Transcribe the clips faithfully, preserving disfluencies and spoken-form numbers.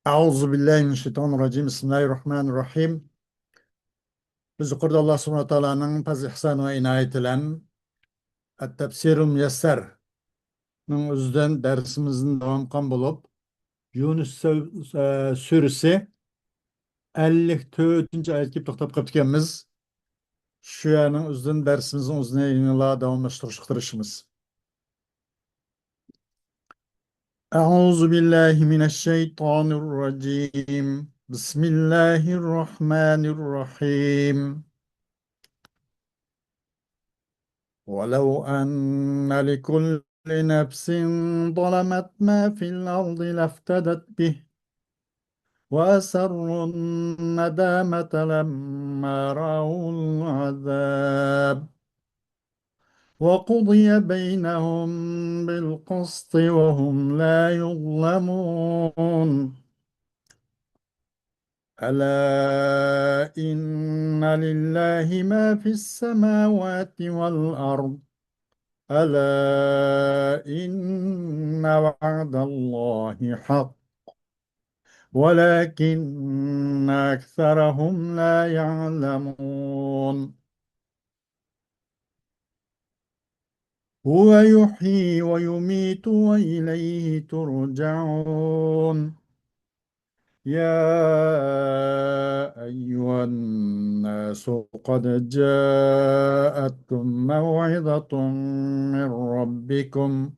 أعوذ بالله من الشيطان الرجيم. بسم الله الرحمن الرحيم. بىز يۇقىرىدا ئاللا سۇبھانەھۇ ۋە تائالانىڭ پەزلى ئېھسانى ۋە ئىنايىتى بىلەن ئەت-تەپسىرۇل مۇيەسسەرنىڭ ئۆزىدىن دەرسىمىزنى داۋام قىلغان بولۇپ، يۇنۇس سۈ-، ئە، سۈرىسى ئەللىك تۆتىنچى ئايەتكە كېلىپ توختاپ قاپتىكەنمىز. شۇ يەرنىڭ ئۆزىدىن دەرسىمىزنىڭ ئۆزىنى يەنىلا داۋاملاشتۇرۇشقا تىرىشىمىز. أعوذ بالله من الشيطان الرجيم. بسم الله الرحمن الرحيم. ولو أن لكل نفس ظلمت ما في الأرض لافتدت به وأسروا الندامة لما رأوا العذاب وقضي بينهم بالقسط وهم لا يظلمون. ألا إن لله ما في السماوات والأرض. ألا إن وعد الله حق. ولكن أكثرهم لا يعلمون. هو يحيي ويميت وإليه ترجعون. يا أيها الناس قد جاءتكم موعظة من ربكم،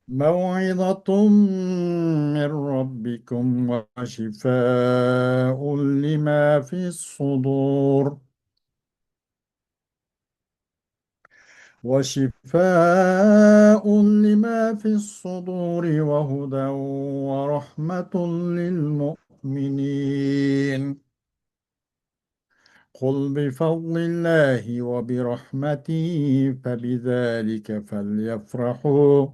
موعظة من ربكم وشفاء لما في الصدور، وشفاء لما في الصدور وهدى ورحمة للمؤمنين. قل بفضل الله وبرحمته فبذلك فليفرحوا،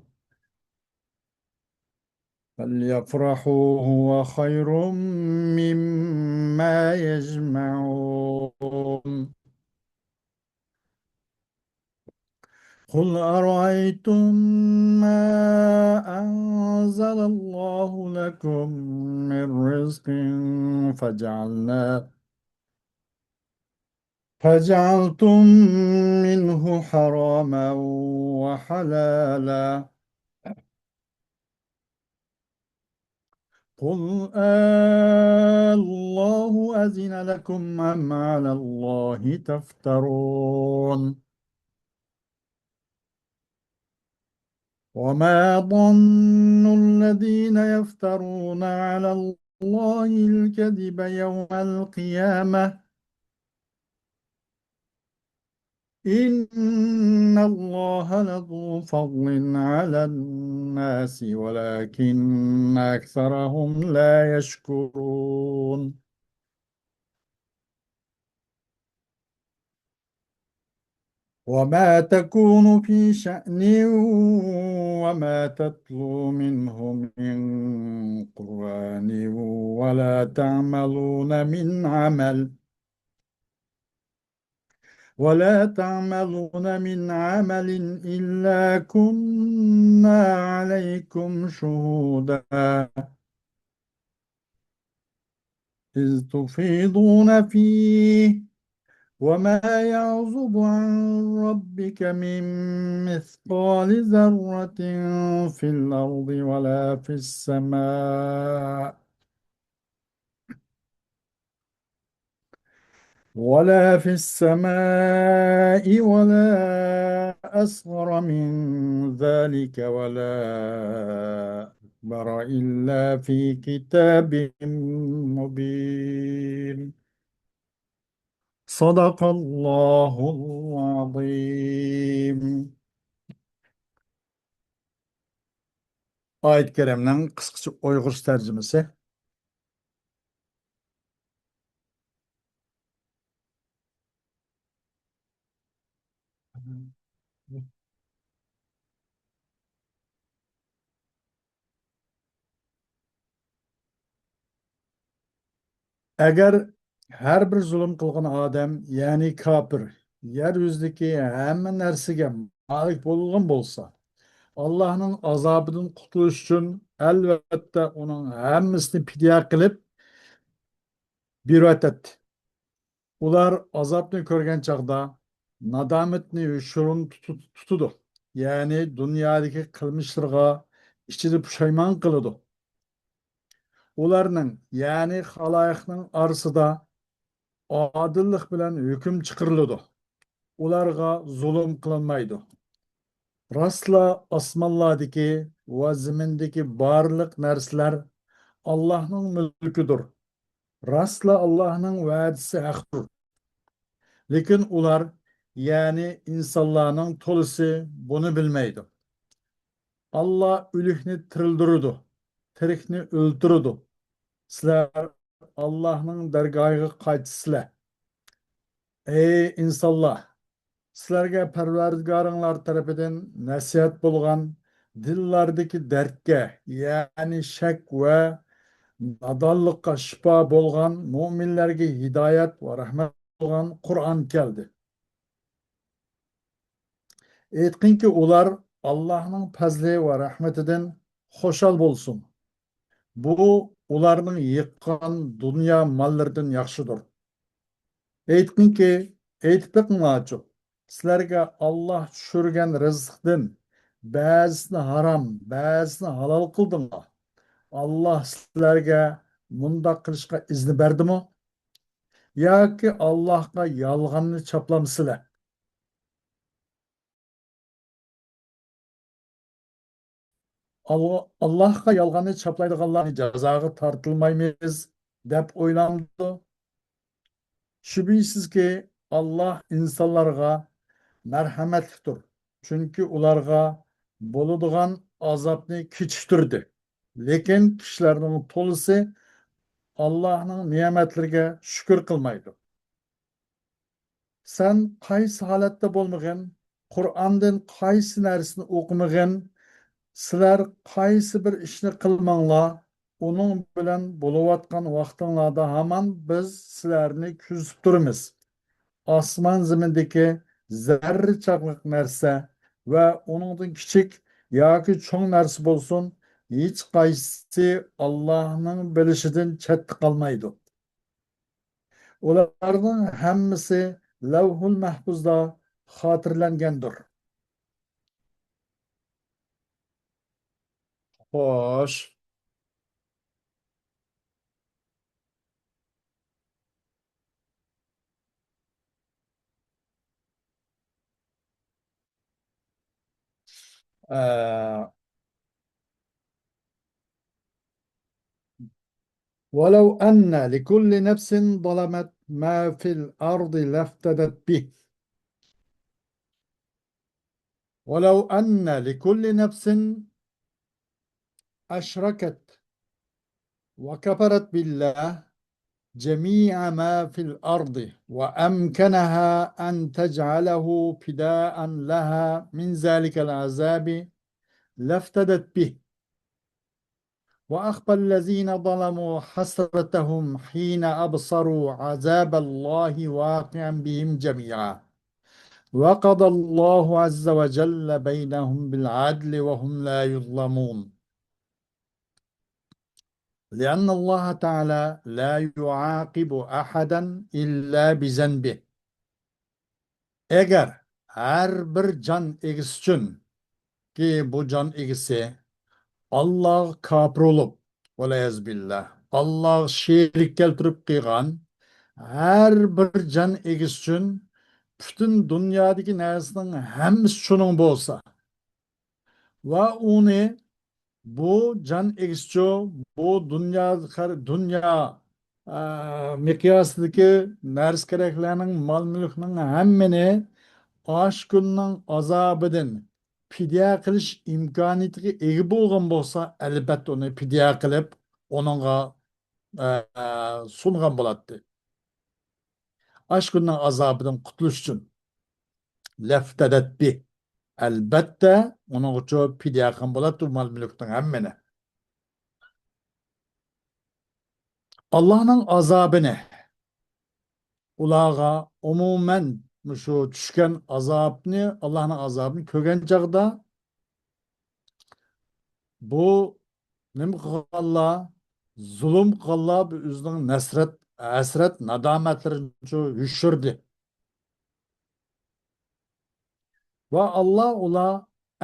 فليفرحوا هو خير مما يجمعون. قل أرأيتم ما أنزل الله لكم من رزق فجعلنا، فجعلتم منه حراما وحلالا. قل آلله أذن لكم أم على الله تفترون. وما ظن الذين يفترون على الله الكذب يوم القيامة إن الله لذو فضل على الناس ولكن أكثرهم لا يشكرون. وما تكون في شأن وما تتلو منه من قرآن ولا تعملون من عمل ولا تعملون من عمل إلا كنا عليكم شهودا إذ تفيضون فيه وما يعزب عن ربك من مثقال ذرة في الأرض ولا في السماء ولا في السماء ولا أصغر من ذلك ولا أكبر إلا في كتاب مبين. صدق الله العظيم. ئايەت كەرىمنىڭ قىسقىچە ئۇيغۇرچە تەرجىمىسى. ئەگەر ھەر بىر زۇلۇم قىلغان ئادەم، يەنى كاپىر، يەر يۈزىدىكى ھەممە نەرسىگە مالىك بولغان بولسا، ئاللاھنىڭ ئازابىدىن قۇتۇلۇش ئۈچۈن ئەلۋەتتە ئۇنىڭ ھەممىسىنى پىدىيە قىلىپ بېرىۋاتاتتى. ئۇلار ئازابنى كۆرگەن چاغدا نادامەتنى يوشۇرۇن تۇتۇ-، تۇتىدۇ، يەنى دۇنيادىكى قىلمىشلىرىغا ئىچىدە پۇشايمان قىلىدۇ. ئۇلارنىڭ، يەنى خالايىقنىڭ ئارىسىدا ئادىللىق بىلەن ھۆكۈم چىقىرىلىدۇ. ئۇلارغا زۇلۇم قىلىنمايدۇ. راستلا ئاسمانلاردىكى ۋە زېمىندىكى بارلىق نەرسىلەر ئاللاھنىڭ مۈلكىدۇر. راستلا ئاللاھنىڭ ۋەدىسى ھەقتۇر. لېكىن ئۇلار، يەنى ئىنسانلارنىڭ تولىسى بۇنى بىلمەيدۇ. ئاللا ئۆلۈكنى تىرىلدۈرىدۇ، تىرىكنى ئۆلتۈرىدۇ. سىلەر ئاللاھنىڭ دەرگاھىغا قايتىسىلەر. ئەي ئىنسانلار! سىلەرگە پەرۋەردىگارىڭلار تەرىپىدىن نەسىھەت بولغان، دىللاردىكى دەردكە، يەنى شەك ۋە نادانلىققا شىپا بولغان، مۇئمىنلەرگە ھىدايەت ۋە رەھمەت بولغان قۇرئان كەلدى. ئېيتقىنكى، ئۇلار ئاللاھنىڭ پەزلى ۋە رەھمىتىدىن خۇشال بولسۇن. بۇ ئۇلارنىڭ يىغقان دۇنيا ماللىرىدىن ياخشىدۇر. ئېيتقىنكى، ئېيتىپ بېقىڭلارچۇ، سىلەرگە ئاللاھ چۈشۈرگەن رىزىقتىن بەزىسىنى ھارام، بەزىسىنى ھالال قىلدىڭلار. ئاللاھ سىلەرگە مۇنداق قىلىشقا ئىزنى بەردىمۇ؟ ياكى ئاللاھقا يالغاننى چاپلامسىلەر؟ ئاللا-، ئاللاھقا يالغاننى چاپلايدىغانلارنى جازاغا تارتىلمايمىز دەپ ئويلامدۇ؟ شۈبھىسىزكى، ئاللاھ ئىنسانلارغا مەرھەمەتلىكتۇر، چۈنكى ئۇلارغا بولىدىغان ئازابنى كېچىكتۈردى. لېكىن كىشىلەرنىڭ تولىسى ئاللاھنىڭ نېمەتلىرىگە شۈكۈر قىلمايدۇ. سەن قايسى ھالەتتە بولمىغىن، قۇرئاندىن قايسى نەرسىنى ئوقۇمىغىن، سىلەر قايسى بىر ئىشنى قىلماڭلار، ئۇنىڭ بىلەن بولۇۋاتقان ۋاقتىڭلاردا ھامان بىز سىلەرنى كۆزىتىپ تۇرىمىز. ئاسمان زېمىندىكى زەررە چاقلىق نەرسە ۋە ئۇنىڭدىن كىچىك ياكى چوڭ نەرسە بولسۇن، ھېچقايسىسى ئاللاھنىڭ بىلىشىدىن چەتتە قالمايدۇ. ئۇلارنىڭ ھەممىسى لەۋھۇل مەھپۇزدا خاتىرىلەنگەندۇر. خوش. ئە، ولو أن لكل نفس ظلمت ما في الأرض لافتدت به. ولو أن لكل نفس أشركت وكفرت بالله جميع ما في الأرض وأمكنها أن تجعله فداء لها من ذلك العذاب لافتدت به. وأخفى الذين ظلموا حسرتهم حين أبصروا عذاب الله واقعا بهم جميعا. وقضى الله عز وجل بينهم بالعدل وهم لا يظلمون. لأن الله تعالى لا يعاقب أحدا إلا بذنبه. ئەگەر ھەر بىر جان ئىگىسى ئۈچۈن، كى بۇ جان ئىگىسى ئاللاغا كاپىر بولۇپ، ۋەلىيەزۇبىللا، ئاللاغا شېرىك كەلتۈرۈپ قىلغان ھەر بىر جان ئىگىسى ئۈچۈن پۈتۈن دۇنيادىكى نەرسىنىڭ ھەممىسى شۇنىڭ بولسا، ۋە ئۇنى بۇ جان ئىگىسىچۇ، بۇ دۇنيا، دۇنيا، ئە، مىقياسىدىكى نەرسە-كېرەكلەرنىڭ، مال-مۈلۈكنىڭ ھەممىنى ئاشۇ كۈننىڭ ئازابىدىن پىدىيە قىلىش ئىمكانىيىتىگە ئىگە بولغان بولسا، ئەلبەتتە ئۇنى پىدىيە قىلىپ، ئۇنىڭغا، ئە، سۇنغان بولاتتى. ئاشۇ كۈننىڭ ئازابىدىن قۇتۇلۇش ئۈچۈن. لافتدت به. ئەلبەتتە، ئۇنىڭغىچۇ پىدىيە قىلغان بولاتتى مال-مۈلۈكنىڭ ھەممىنى. ئاللانىڭ ئازابىنى، ئۇلارغا ئومۇمەن مۇشۇ چۈشكەن ئازابنى، ئاللانىڭ ئازابىنى كۆرگەن چاغدا، بۇ نېمە قىلغانلار؟ زۇلۇم قىلغانلار بۇ ئۆزىنىڭ نەسرەت، ھەسرەت، نادامەتلىرىنى يوشۇردى. ۋە ئاللا ئۇلار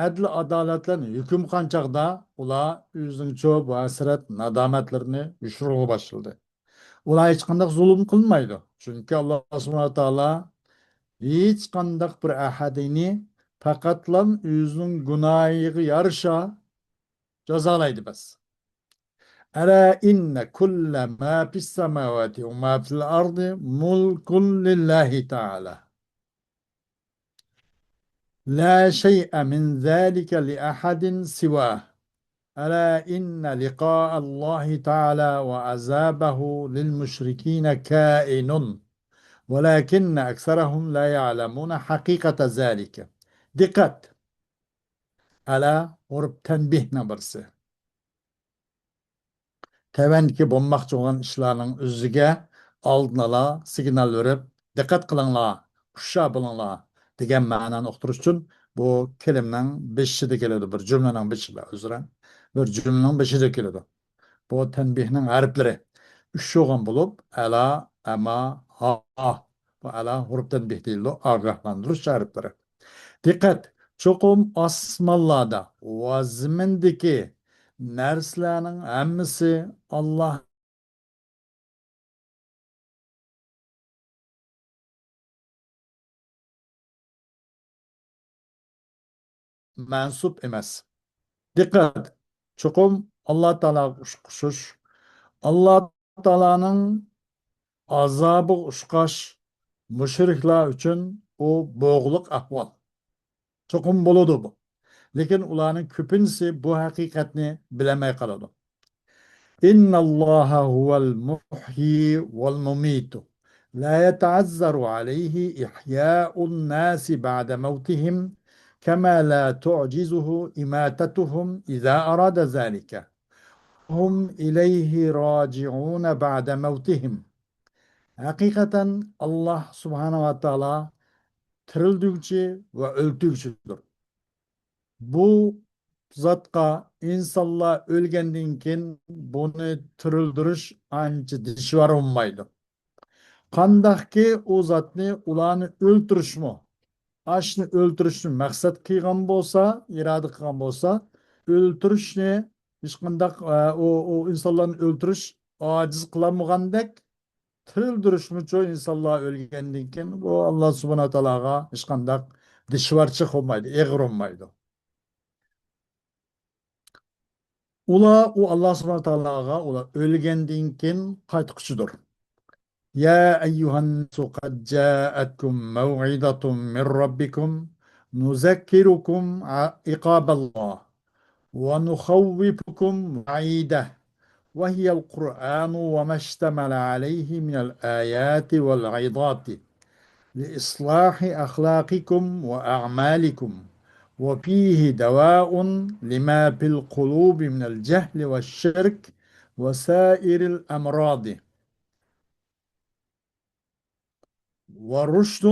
ئەدىل-ئادالەت بىلەن ھۆكۈم قىلغان چاغدا ئۇلار ئۆزىنىڭچۇ بۇ ھەسرەت، نادامەتلىرىنى يوشۇرغىلى باشلىدى. ئۇلار ھېچقانداق زۇلۇم قىلمايدۇ. چۈنكى ئاللا سۇبھانەھۇ ۋە تائالا ھېچقانداق بىر ئەھەدىنى پەقەتلا ئۆزىنىڭ گۇناھىغا يارىشا جازالايدۇ بەس. ألا إن كل ما في السماوات وما في الأرض ملك لله تعالى. لا شيء من ذلك لأحد سواه. ألا إن لقاء الله تعالى وعذابه للمشركين كائن، ولكن أكثرهم لا يعلمون حقيقة ذلك. دىققەت! ئەلا ھۇرۇپ تەنبىھنىڭ بىرسى. تۆۋەندىكى بولماقچى بولغان ئىشلارنىڭ ئۆزىگە ئالدىن ئالا سىگنال بېرىپ، دىققەت قىلىڭلار، ھوشيار بولۇڭلار دېگەن مەنانى ئۇقتۇرۇش ئۈچۈن بۇ كېلىمنىڭ بېشىدا كېلىدۇ، بىر جۈملىنىڭ بېشىدا، ئۆزرە، بىر جۈملىنىڭ بېشىدا كېلىدۇ. بۇ تەنبىھنىڭ ھەرپلىرى ئۈچ بولغان بولۇپ، ئەلا، ئەما، ھا، ھا. بۇ ئەلا ھۇرۇپ تەنبىھ دېيىلىدۇ، ئاگاھلاندۇرۇش ھەرپلىرى. دىققەت! چوقۇم ئاسمانلاردا ۋە زېمىندىكى نەرسىلەرنىڭ ھەممىسى ئاللا مەنسۇپ ئەمەس. دىققەت! چوقۇم ئاللا تائالاغا ئۇچ قوشۇش، ئاللا تائالانىڭ ئازابىغا ئۇچقاش مۇشرىكلار ئۈچۈن ئۇ بولغۇلۇق ئەھۋال. چوقۇم بولىدۇ بۇ. لېكىن ئۇلارنىڭ كۆپىنچىسى بۇ ھەقىقەتنى بىلەلمەي قالىدۇ. إن الله هو المحيي والمميت، لا يتعذر عليه إحياء الناس بعد موتهم، كما لا تعجزه إماتتهم إذا أراد ذلك، هم إليه راجعون بعد موتهم. ھەقىقەتەن، ئاللا سۇبھانەھۇ ۋە تائالا تىرىلدۈرگۈچى ۋە ئۆلتۈرگۈچىدۇر. بۇ زاتقا ئىنسانلار ئۆلگەندىن كېيىن بۇنى تىرىلدۈرۈش ئانچە دىشۋار بولمايدۇ. قانداقكى ئۇ زاتنى، ئۇلارنى ئۆلتۈرۈشمۇ، ئاشۇنى ئۆلتۈرۈشنى مەقسەت قىلغان بولسا، ئىرادە قىلغان بولسا، ئۆلتۈرۈشنى ھېچقانداق، ئە، ئۇ، ئۇ ئىنسانلارنى ئۆلتۈرۈش ئاجىز قىلالمىغاندەك، تىرىلدۈرۈشمۇچۇ ئىنسانلار ئۆلگەندىن كېيىن، بۇ ئاللا سۇبھانەھۇ ۋە تائالاغا ھېچقانداق دىشۋارچىلىق بولمايدۇ، ئېغىر بولمايدۇ. ئۇلار، ئۇ ئاللا سۇبھانەھۇ ۋە تائالاغا ئۇلار ئۆلگەندىن كېيىن قايتقۇچىدۇر. يا أيها الناس قد جاءتكم موعظة من ربكم نذكركم عقاب الله ونخوفكم وعيده، وهي القرآن وما اشتمل عليه من الآيات والعظات، لإصلاح أخلاقكم وأعمالكم، وفيه دواء لما في القلوب من الجهل والشرك وسائر الأمراض، ورشد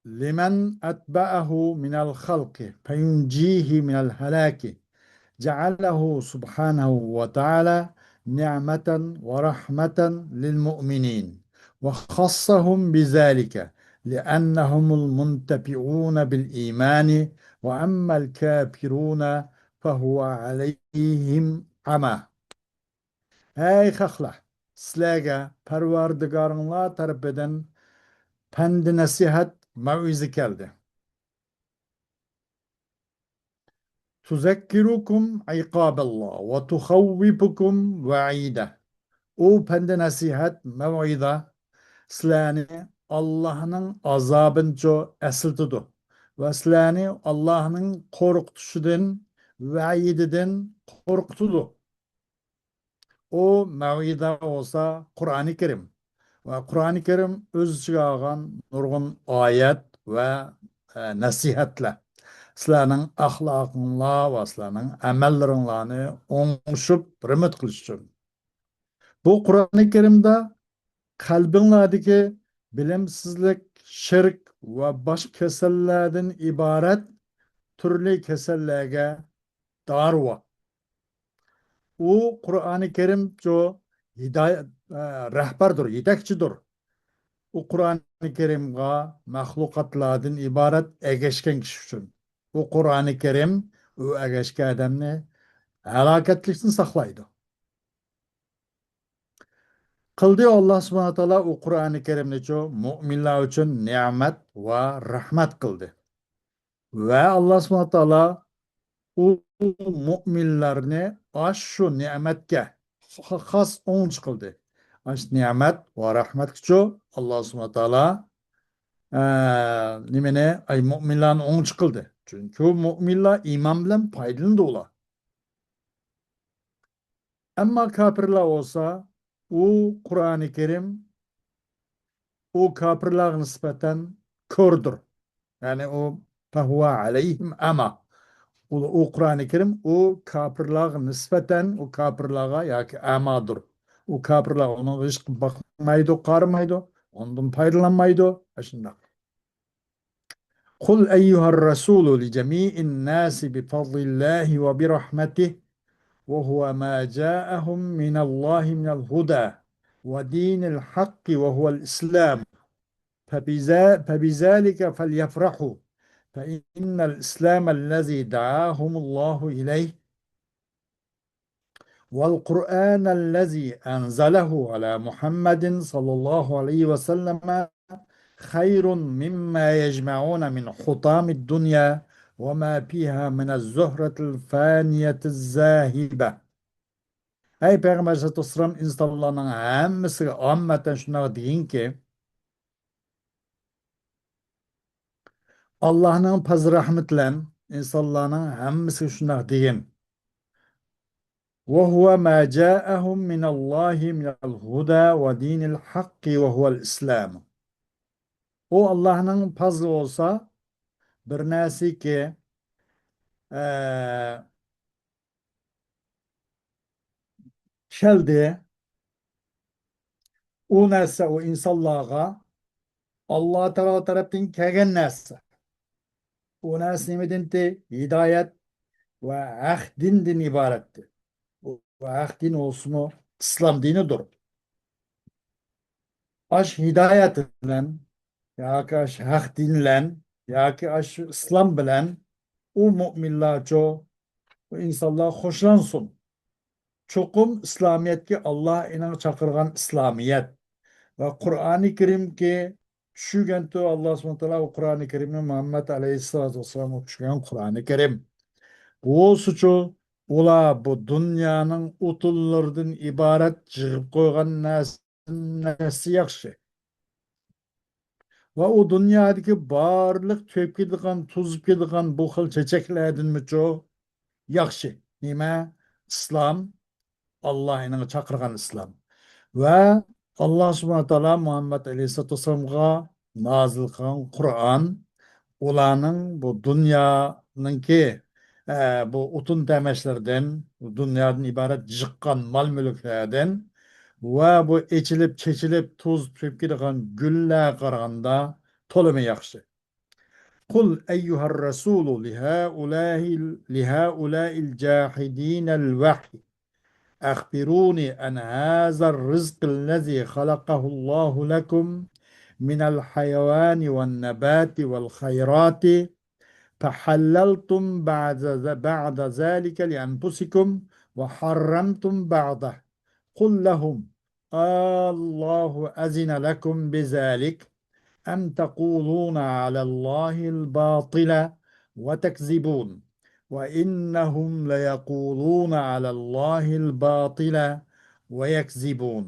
لمن أتبعه من الخلق فينجيه من الهلاك، جعله سبحانه وتعالى نعمة ورحمة للمؤمنين، وخصهم بذلك لأنهم المنتفعون بالإيمان، وأما الكافرون فهو عليهم عمى. ھەي خەقلەر، سىلەرگە پەرۋەردىگارىڭلار تەرىپىدىن پەندى نەسىھەت، مەۋئىزە كەلدى. تۇزەككىرۇكۇم ئىقابەللا ۋە تۇخەۋۋىپۇكۇم ۋەئىدە. ئۇ پەندى نەسىھەت، مەۋئىزە سىلەرنى ئاللاھنىڭ ئازابىنىچۇ ئەسلىتىدۇ ۋە سىلەرنى ئاللاھنىڭ قورقۇتۇشىدىن، ۋەئىدىدىن قورقۇتىدۇ. ئۇ مەۋئىزە بولسا قۇرئانى كەرىم. ۋە قۇرئانى كەرىم ئۆز ئىچىگە ئالغان نۇرغۇن ئايەت ۋە، ئە، نەسىھەتلەر. سىلەرنىڭ ئەخلاقىڭلار ۋە سىلەرنىڭ ئەمەللىرىڭلارنى ئوڭشىپ رېمونت قىلىش ئۈچۈن. بۇ قۇرئانى كەرىمدە قەلبىڭلاردىكى بىلىمسىزلىك، شىرك ۋە باشقا كېسەللەردىن ئىبارەت تۈرلۈك كېسەللەرگە دارى بار. ئۇ قۇرئانى كەرىم شۇ ھىدايەت، ئە، رەھبەردۇر، يېتەكچىدۇر. ئۇ قۇرئانى كەرىمغا مەخلۇقاتلاردىن ئىبارەت ئەگەشكەن كىشى ئۈچۈن. ئۇ قۇرئانى كەرىم ئۇ ئەگەشكەن ئادەمنى ھالاكەتلىكتىن ساقلايدۇ. قىلدى ئاللا سۇبھانەھۇ ۋە تائالا ئۇ قۇرئانى كەرىمنىچۇ مۇئمىنلار ئۈچۈن نېمەت ۋە رەھمەت قىلدى. ۋە ئاللا سۇبھانەھۇ ۋە تائالا ئۇ مۇئمىنلارنى ئاشۇ نېمەتكە خا-، خاس ئوڭچى قىلدى. ئاشۇ نېمەت ۋە رەھمەتكىچۇ ئاللا سۇبھانەھۇ ۋە تائالا، ئە، نېمىنى، ئاي، مۇئمىنلارنى ئوڭچى قىلدى. چۈنكى مۇئمىنلار ئىمان بىلەن پايدىلىنىدۇ ئۇلار. ئەمما كاپىرلار بولسا، ئۇ قۇرئانى كەرىم، ئۇ كاپىرلارغا نىسبەتەن كوردۇر. يەنى ئۇ فەھۇۋە ئەلەيھىم ئەما. ئۇ، ئۇ قۇرئانى كەرىم، ئۇ كاپىرلارغا نىسبەتەن، ئۇ كاپىرلارغا ياكى ئەمادۇر. ئۇ كاپىرلار ئۇنىڭغا ھېچ باقمايدۇ، قارىمايدۇ، ئۇنىڭدىن پايدىلانمايدۇ. ئاشۇنداق. قل أيها الرسول لجميع الناس بفضل الله وبرحمته وهو ما جاءهم من الله من الهدى ودين الحق وهو الإسلام فبذا-، فبذلك فليفرحوا فإن الإسلام الذي دعاهم الله إليه والقرآن الذي أنزله على محمد صلى الله عليه وسلم خير مما يجمعون من حطام الدنيا وما فيها من الزهرة الفانية الذاهبة. ئەي پەيغەمبەر ئەلەيھىسسالاتۇ ۋەسسالام، ئىنسانلارنىڭ ھەممىسىگە ئاممەتەن شۇنداق دېگىنكى، ئاللانىڭ پەزلى رەھمىتى بىلەن ئىنسانلارنىڭ ھەممىسىگە شۇنداق دېگىن. وهو ما جاءهم من الله من الهدى ودين الحق وهو الإسلام. ئۇ ئاللانىڭ پەزلى بولسا، بىر نەرسىكى، ئە، كەلدى. ئۇ نەرسە، ئۇ ئىنسانلارغا ئاللا تائالا تەرەپتىن كەلگەن نەرسە. ئۇ نەرسە نېمىدىنتى؟ ھىدايەت ۋە ھەق دىندىن ئىبارەتتى. ئۇ ھەق دىن بولسىمۇ ئىسلام دىنىدۇر. ئاش ھىدايەت بىلەن ياكى ئاش ھەق دىن بىلەن ياكى ئاش ئىسلام بىلەن ئۇ مۆمىنلارچۇ، ئۇ ئىنسانلار خوشلانسۇن. چوقۇم ئىسلامىيەتكە ئاللا ئېنىڭ چاقىرغان ئىسلامىيەت ۋە قۇرئانى كەرىمكى چۈشۈرگەنتۇ ئاللا سۇبھانەھۇ ۋە تائالا ئۇ قۇرئانى كەرىمنى مۇھەممەد ئەلەيھىسسالاتۇ ۋەسسالامغا چۈشۈرگەن قۇرئانى كەرىم. بولسىچۇ ئۇلار بۇ دۇنيانىڭ ئوتۇنلىرىدىن ئىبارەت يىغىپ قويغان نەرسە نەرسە ياخشى. ۋە ئۇ دۇنيادىكى بارلىق تۆكۈپ كېتىدىغان، توزۇپ كېتىدىغان بۇ خىل چېچەكلەردىنمۇچۇ ياخشى. نېمە؟ ئىسلام، ئاللا ئېنىڭ چاقىرغان ئىسلام. ۋە ئاللا سۇبھانەھۇ ۋە تائالا مۇھەممەد ئەلەيھىسسالاتۇ ۋەسسالامغا نازىل قىلغان قۇرئان، ئۇلارنىڭ بۇ دۇنيانىڭكى، ئە، بۇ ئوتۇن تەمەچلىرىدىن، دۇنيادىن ئىبارەت جىققان مال-مۈلۈكلەردىن ۋە بۇ ئېچىلىپ، چېچىلىپ، توزۇپ كېتىدىغان گۈللەرگە قارىغاندا تولىمۇ ياخشى. قل أيها الرسول لهؤلاء، لهؤلاء الجاحدين الوحي أخبروني عن هذا الرزق الذي خلقه الله لكم من الحيوان والنبات والخيرات فحللتم بعد، بعد ذلك لأنفسكم وحرمتم بعضه. قل لهم الله أذن لكم بذلك أم تقولون على الله الباطل وتكذبون وإنهم ليقولون على الله الباطل ويكذبون.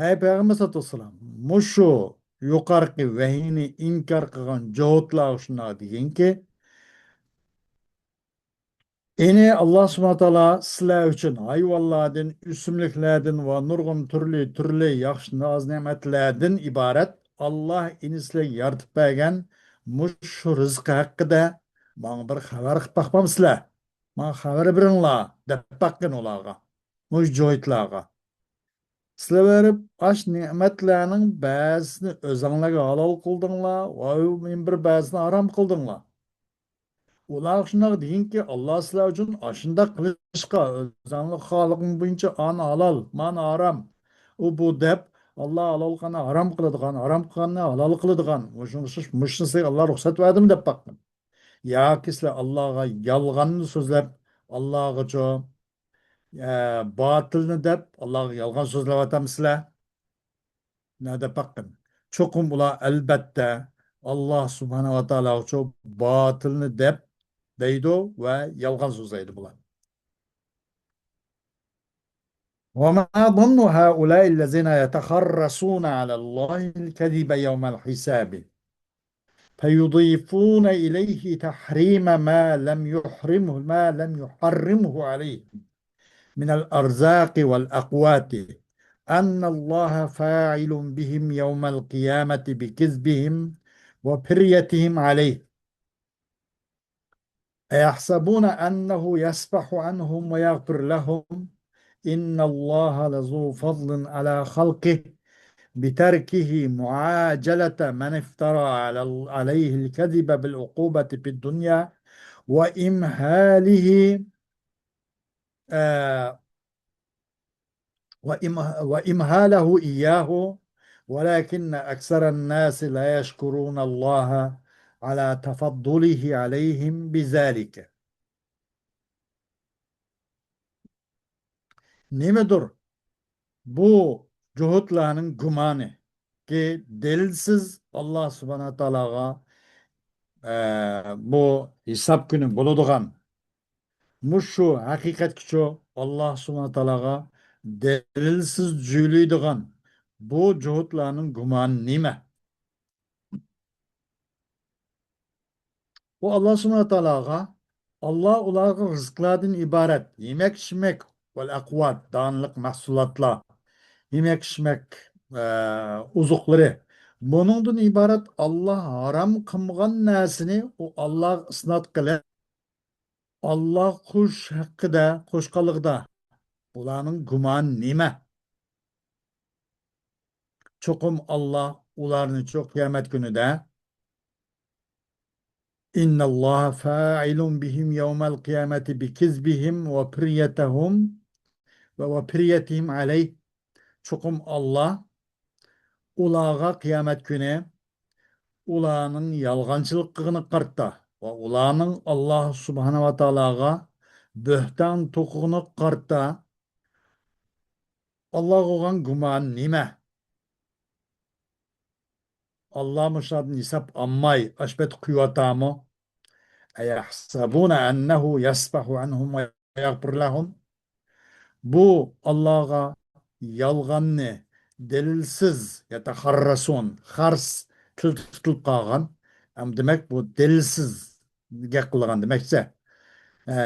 ھەي پەيغەمبەر سەللەللاھۇ ئەلەيھى ۋەسەللەم، مۇشۇ يۇقىرىقى ۋەھىينى ئىنكار قىلغان جاھۇتلارغا شۇنداق دېگىنكى، يەنى ئاللا سۇبھانەھۇ ۋە تائالا سىلەر ئۈچۈن ھايۋانلاردىن، ئۆسۈملۈكلەردىن ۋە نۇرغۇن تۈرلى، تۈرلى ياخشى ناز-نېمەتلەردىن ئىبارەت ئاللا ئېنى سىلەرگە يارىتىپ بەرگەن مۇشۇ رىزقى ھەققىدە ماڭا بىر خەۋەر قىلىپ باقمامسىلەر؟ ماڭا خەۋەر بېرىڭلار، دەپ باققىن ئۇلارغا، مۇشۇ جاھۇتلارغا. سىلەر بېرىپ ئاش نېمەتلەرنىڭ بەزىسىنى ئۆزەڭلارگە ھالال قىلدىڭلار ۋە يەنە بىر بەزىسىنى ھارام قىلدىڭلار. ئۇلارغا شۇنداق دېگىنكى، ئاللا سىلەر ئۈچۈن ئاشۇنداق قىلىشقا، ئۆزۈڭلار خالىقىڭ بويىچە ئان ھالال، مان ھارام، ئۇ بۇ دەپ، ئاللا ھالال قىلغاننى ھارام قىلىدىغان، ھارام قىلغاننى ھالال قىلىدىغان، مۇشۇنى، مۇشۇنى سىلەرگە ئاللا رۇخسەت بەردىمۇ دەپ باققىن. ياكى سىلەر ئاللاغا يالغاننى سۆزلەپ، ئاللاغىچۇ، ئە، باتىلنى دەپ، ئاللاغا يالغان سۆزلەۋاتامسىلەر؟ نەدە باققىن. چوقۇم ئۇلار، ئەلبەتتە، ئاللا سۇبھانەھۇ ۋە تائالاغىچۇ باتىلنى دەپ دەيدۇ ۋە يالغان سۆزلەيدۇ بۇلار. وما ظن هؤلاء الذين يتحرصون على الله الكذب يوم الحساب فيضيفون إليه تحريم ما لم يحرمه، ما لم يحرمه عليهم من الأرزاق والأقوات أن الله فاعل بهم يوم القيامة بكذبهم وفريتهم عليه. أيحسبون أنه يصفح عنهم ويغفر لهم؟ إن الله لذو فضل على خلقه بتركه معاجلة من افترى على ال-، عليه الكذب بالعقوبة في الدنيا وإمهاله، آه، وإم-، وإمهاله إياه، ولكن أكثر الناس لا يشكرون الله على تفضله عليهم بذلك. نېمىدۇر بۇ جۇھۇتلارنىڭ گۇمانى، كى، دەلىلسىز ئاللا سۇبھانەھۇ ۋە تائالاغا، ئە، بۇ ھېساب كۈنى بولىدىغان مۇشۇ ھەقىقەتكىچۇ ئاللا سۇبھانەھۇ ۋە تائالاغا دەلىلسىز جۈيلەيدىغان بۇ جۇھۇتلارنىڭ گۇمانى نېمە؟ ئۇ ئاللا سۇبھانەھۇ ۋە تائالاغا، ئاللا ئۇلارغا رىزىقلاردىن ئىبارەت يېمەك-ئىچمەك، ۋەل ئەقۋات، دانلىق مەھسۇلاتلار، يېمەك-ئىچمەك، ئە، ئوزۇقلىرى، بۇنىڭدىن ئىبارەت ئاللا ھارام قىلمىغان نەرسىنى ئۇ ئاللاغا ئىسناد قىلىپ، ئاللا قوش ھەققىدە قوشقانلىقىدا ئۇلارنىڭ گۇمانى نېمە؟ چوقۇم ئاللا ئۇلارنىچۇ قىيامەت كۈنىدە، إن الله فاعل بهم يوم القيامة بكذبهم وفريتهم، ۋە، وفريتهم عليه. چوقۇم ئاللا ئۇلارغا قىيامەت كۈنى ئۇلارنىڭ يالغانچىلىق قىلغىنىغا قارىتا ۋە ئۇلارنىڭ ئاللا سۇبھانەھۇ ۋە تائالاغا بۆھتان توقۇغىنىغا قارىتا ئاللاغا بولغان گۇمانى نېمە؟ ئاللا مۇشۇلاردىن ھېساب ئالماي ئاشۇ پەتتە قويۇۋاتامۇ؟ أيحسبون أنه يصفح عنهم ويغفر لهم؟ بۇ ئاللاغا يالغاننى دەلىلسىز، يتحرصون، خەرس تىل تۇتۇلۇپ قالغان، ئەم، دېمەك، بۇ دەلىلسىز گەپ قىلغان دېمەكچى. ئە،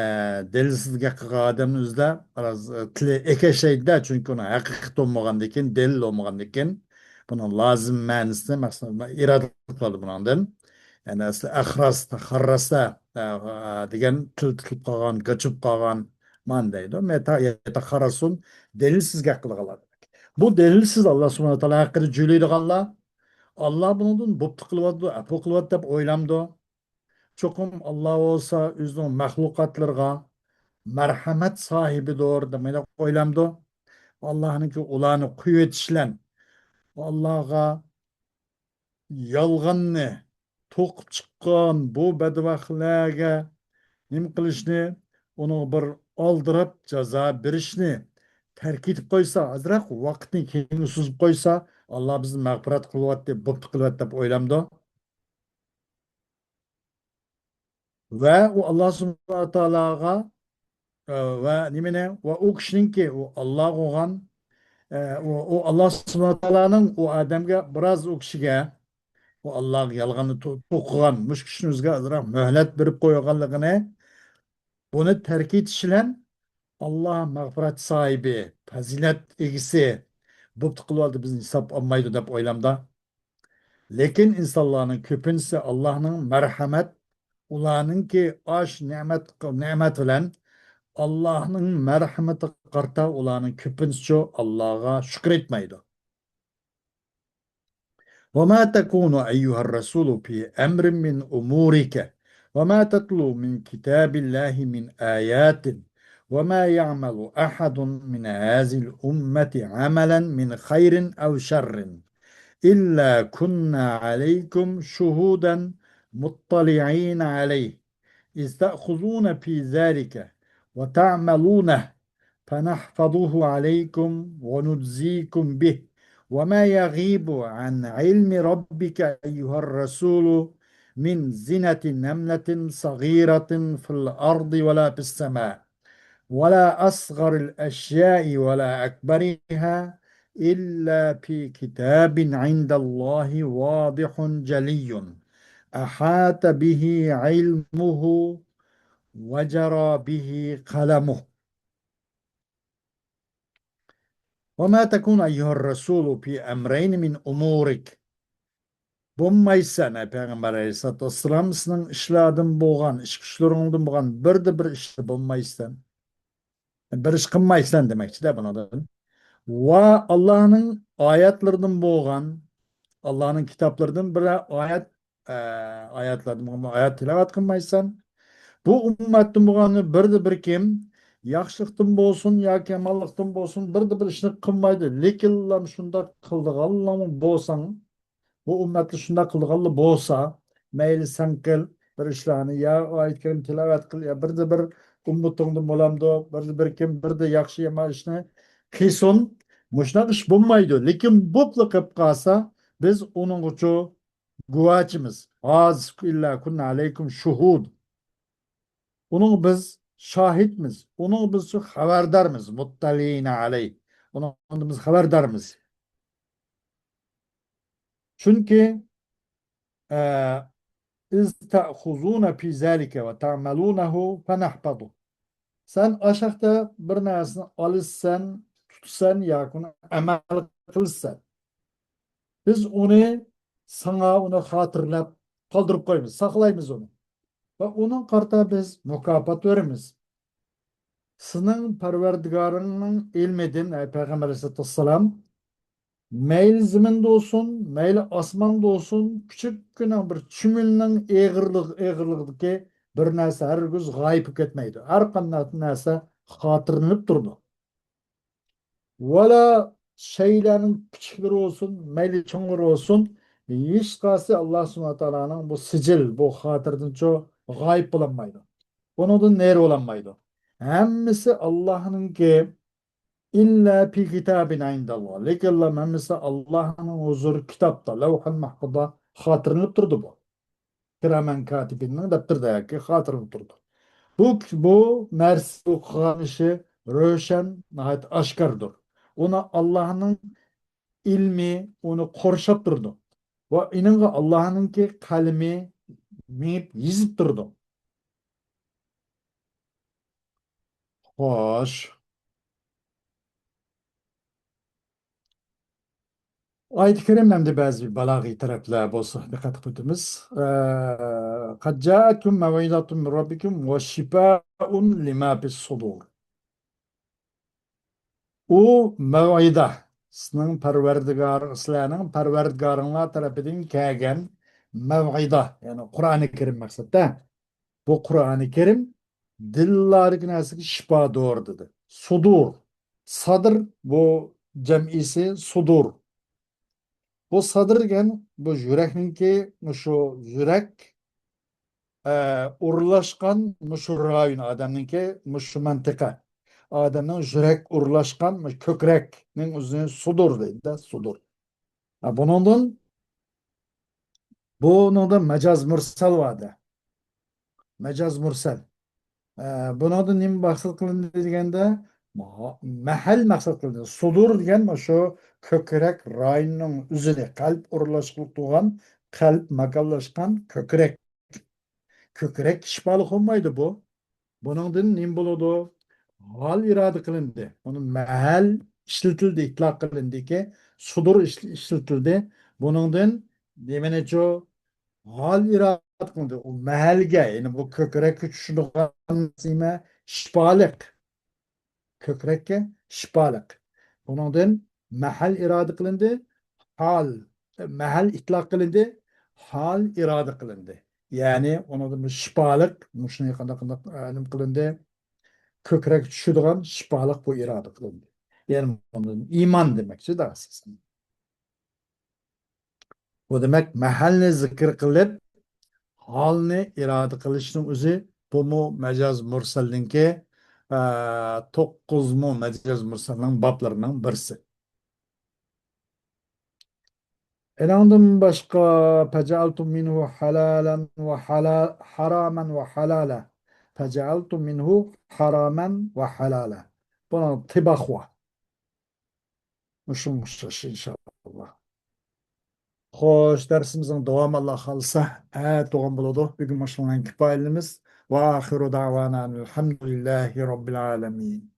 دەلىلسىز گەپ قىلغان ئادەمنى ئۆزىدە بىراز، ئە، تىلى ئەكەشلەيدۇ-دە، چۈنكى ئۇنىڭ ھەقىقىتى بولمىغاندىكىن، دەلىل بولمىغاندىكىن، بۇنىڭ لازىم مەنىسىنى مەقسەت ئىرادە قىلىدۇ بۇنىڭدىن. يەنى ئەسلى ئەخرەس، خەررەسە، ئە، ئە، دېگەن تىل تۇتۇلۇپ قالغان، گاچۇپ قالغان مانا دەيدۇ. مەتا يەتەخەررەسۇن، دەلىلسىز گەپ قىلىدىغانلار دېمەك. بۇ دەلىلسىز ئاللا سۇبھانەھۇ ۋە تائالا ھەققىدە جۈيلەيدىغانلار، ئاللا بۇنىڭدىن بوپتۇ قىلىۋاتىدۇ، ئەپۇ قىلىۋاتىدۇ دەپ ئويلامدۇ؟ چوقۇم ئاللا بولسا ئۆزىنىڭ مەخلۇقاتلىرىغا مەرھەمەت ساھىبىدۇر دەپ ئويلامدۇ؟ ئاللانىڭكى ئۇلارنى قويۇۋېتىش بىلەن ئاللاغا يالغاننى توقۇپ چىققان بۇ بەدبەختلەرگە نېمە قىلىشنى، ئۇنىڭغا بىر ئالدىراپ جازا بېرىشنى تەرك ئېتىپ قويسا، ئازراق ۋاقىتنى كېيىنگە سوزۇپ قويسا، ئاللا بىزنى مەغپىرەت قىلىۋاتتى، بوپتۇ قىلىۋاتتى دەپ ئويلامدۇ؟ ۋە ئۇ ئاللا سۇبھانەھۇ ۋە تائالاغا، ئە، ۋە نېمىنى؟ ۋە ئۇ كىشىنىڭكى، ئۇ ئاللا بولغان، ئە، ئۇ، ئۇ ئاللا سۇبھانەھۇ ۋە تائالانىڭ ئۇ ئادەمگە بىراز، ئۇ كىشىگە، ئۇ ئاللاغا يالغاننى تو-، توقۇغان مۇشۇ كىشىنى ئۆزىگە ئازراق مۆھلەت بېرىپ قويغانلىقىنى، بۇنى تەرك ئېتىش بىلەن ئاللا مەغپىرەت ساھىبى، پەزىلەت ئىگىسى، بوپتۇ قىلىۋالدى، بىزنى ھېساب ئالمايدۇ دەپ ئويلامدا. لېكىن ئىنسانلارنىڭ كۆپىنچىسى ئاللانىڭ مەرھەمەت، ئۇلارنىڭكى ئاش نېمەت، نېمەت بىلەن ئاللانىڭ مەرھىمىتىگە قارىتا ئۇلارنىڭ كۆپىنچىسى ئاللاغا شۈكۈر ئېيتمايدۇ. وما تكون أيها الرسول في أمر من أمورك وما تتلو من كتاب الله من آيات وما يعمل أحد من هذه الأمة عملا من خير أو شر إلا كنا عليكم شهودا مطلعين عليه إذ تأخذون في ذلك وتعملونه فنحفظه عليكم ونجزيكم به وما يغيب عن علم ربك أيها الرسول من زنة نملة صغيرة في الأرض ولا في السماء ولا أصغر الأشياء ولا أكبرها إلا في كتاب عند الله واضح جلي أحاط به علمه وجرى به قلمه. وما تكون أيها الرسول في أمرين من أمورك. بولمايسەن، ئەي پەيغەمبەر ئەلەيھىسسالاتۇ ۋەسسالام، سېنىڭ ئىشلاردىن بولغان، ئىش كۈچلىرىڭدىن بولغان بىردە بىر ئىشتا بولمايسەن. بىر ئىش قىلمايسەن دېمەكچىدە بۇنىڭدىن. ۋە ئاللانىڭ ئايەتلىرىدىن بولغان، ئاللانىڭ كىتابلىرىدىن بىر ئايەت، ئە، ئايەتلەردىن بولغان ئايەت تىلاۋەت قىلمايسەن. بۇ ئۈممەتتىن بولغان بىردە بىر كىم ياخشىلىقتىن بولسۇن ياكى يامانلىقتىن بولسۇن، بىردە بىر ئىشنى قىلمايدۇ. لېكىنلا شۇنداق قىلىدىغانلارمۇ بولساڭ، بۇ ئۈممەتتە شۇنداق قىلىدىغانلا بولسا، مەيلى سەن قىل، بىر ئىشلارنى يا ئايەت كەرىم تىلاۋەت قىل، يا بىردە بىر ئۈممىتىڭدىن بولامدۇ، بىردە بىر كىم، بىردە ياخشى يامان ئىشنى قىلسۇن. مۇشۇنداق ئىش بولمايدۇ. لېكىن بوپلا قىلىپ قالسا، بىز ئۇنىڭغىچۇ گۇۋاچىمىز. ھازىر ئىللا كۇننا ئەلەيكۇم شۇھۇد. ئۇنىڭغا بىز شاھىتمىز. ئۇنىڭغا بىز شۇ خەۋەردارمىز. مۇتتەلىئىنە ئەلەيھ. ئۇنىڭغا بىز خەۋەردارمىز. چۈنكى، ئە، ئىز تەخۇزۇنە فى زەلىكە ۋە تەمەلۇنەھۇ فەنەھفەزۇ. سەن ئاشاقتا بىر نەرسىنى ئالىسەن، تۇتىسەن ياكى ئۇنى ئەمەل قىلىسەن. بىز ئۇنى ساڭا ئۇنى خاتىرىلەپ قالدۇرۇپ قويىمىز، ساقلايمىز ئۇنى. ۋە ئۇنىڭغا قارىتا بىز مۇكاپات بېرىمىز. سېنىڭ پەرۋەردىگارىڭنىڭ ئىلمىدىن، ئەي پەيغەمبەر ئەلەيھىسسالاتۇ ۋەسسالام، مەيلى زېمىندا بولسۇن، مەيلى ئاسماندا بولسۇن، كىچىككىنە بىر چۈمۈلىنىڭ ئېغىرلىق-، ئېغىرلىقىدىكى بىر نەرسە ھەرگىز غايىب بولۇپ كەتمەيدۇ. ھەر قانداق نەرسە خاتىرىلىنىپ تۇرىدۇ. ۋەلا شەيلەرنىڭ كىچىكلىرى بولسۇن، مەيلى چوڭلىرى بولسۇن، ھېچقايسى ئاللا سۇبھانەھۇ ۋە تائالانىڭ بۇ سىجىل، بۇ خاتىرىدىنچۇ غايىب بولالمايدۇ. بۇنىڭدىن نېرى بولالمايدۇ. ھەممىسى ئاللانىڭكى، ئىللا فى كىتابىن ئىندەللا. لېكىنلا ھەممىسى ئاللانىڭ ھۇزۇرى كىتابتا، لەۋھۇل مەھپۇزدا خاتىرىلىنىپ تۇرىدۇ بۇ. كىرامەن كاتىبىننىڭ دەپتىرىدە ياكى خاتىرىلىنىپ تۇرىدۇ. بۇ، بۇ نەرسە، بۇ قىلغان ئىشى روشەن، ناھايىتى ئاشكاردۇر. ئۇنى ئاللانىڭ ئىلمى ئۇنى قورشاپ تۇرىدۇ. ۋە ئېنىڭغا ئاللانىڭكى قەلىمى مېڭىپ يېزىپ تۇرىدۇ. خوش. ئايەت كەرىم ئەمدى بەزى بالاغىي تەرەپلەر بولسا دىققەت قىلىۋېتىمىز. ئە، قەد جائەتكۇم مەۋئىزەتۇم مىن رەببىكۇم ۋە شىپائۇن لىما فىس سۇدۇر. ئۇ مەۋئىزە، سىزنىڭ پەرۋەردىگار-، سىلەرنىڭ پەرۋەردىگارىڭلار تەرىپىدىن كەلگەن مەۋئىزە، يەنى قۇرئانى كەرىم مەقسەتتە. بۇ قۇرئانى كەرىم دىللاردىكى نەرسىگە شىپادۇر دېدى. سۇدۇر، سادىر بۇ جەمئىسى سۇدۇر. بۇ سادىر دېگەن بۇ يۈرەكنىڭكى، مۇشۇ يۈرەك، ئە، ئورۇنلاشقان مۇشۇ رايون، ئادەمنىڭكى مۇشۇ مەنتىقە. ئادەمنىڭ يۈرەك ئورۇنلاشقان مۇشۇ كۆكرەكنىڭ ئۆزىنى سۇدۇر دەيدۇ-دە، سۇدۇر. ھە، بۇنىڭدىن، بۇنىڭدا مەجاز مۇرسەل بار-دە. مەجاز مۇرسەل. ئە، بۇنىڭدا نېمە مەقسەت قىلىندى دېگەندە، مەھەل مەقسەت قىلىندى. سۇدۇر دېگەن مۇشۇ كۆكرەك رايونىنىڭ ئۆزىنى، قەلب ئورۇنلاشقىلىق تۇرغان، قەلب ماكانلاشقان كۆكرەك. كۆكرەك شىپالىق بولمايدۇ بۇ. بۇنىڭدىن نېمە بولىدۇ؟ ھال ئىرادە قىلىندى. بۇنى مەھەل ئىشلىتىلدى، ئىتلاق قىلىندىكى، سۇدۇر ئىش-، ئىشلىتىلدى. بۇنىڭدىن نېمىنىچۇ؟ ھال ئىرادە قىلىندى. ئۇ مەھەلگە، يەنى بۇ كۆكرەككە چۈشىدىغان نېمە؟ شىپالىق. كۆكرەككە شىپالىق. بۇنىڭدىن مەھەل ئىرادە قىلىندى، ھال، مەھەل ئىتلاق قىلىندى، ھال ئىرادە قىلىندى. يەنى ئۇنىڭدىن بىر شىپالىق، مۇشۇنى قانداق، قانداق، ئە، نېمە قىلىندى؟ كۆكرەك چۈشىدىغان شىپالىق بۇ ئىرادە قىلىندى. يەنى ئۇنىڭدىن ئىمان دېمەكچىدە ئاساسەن. بۇ دېمەك، مەھەلنى زىكىر قىلىپ، ھالنى ئىرادە قىلىشنىڭ ئۆزى، بۇمۇ مەجاز مۇرسەلنىڭكى، ئە، توققۇزمۇ مەجاز مۇرسەلنىڭ بابلىرىنىڭ بىرسى. ئېنىڭدىن باشقا، فَجَعَلْتُم مِّنْهُ حَلَالًا وَحَلَا-، حَرَامًا وَحَلَالًا. فَجَعَلْتُم مِّنْهُ حَرَامًا وَحَلَالًا. بۇنىڭ تىباق بار. مۇشۇ ئوخشاش، ئىنشائاللا. خوش، دەرسىمىزنىڭ داۋامى، ئاللا خالىسا، ئەتە بولغان بولىدۇ. بۈگۈن مۇشۇنىڭ بىلەن كۇپايىلىنىمىز. وَآخِرُ دَعْوَانَا أَنِ الْحَمْدُ لِلَّهِ رَبِّ الْعَالَمِينَ.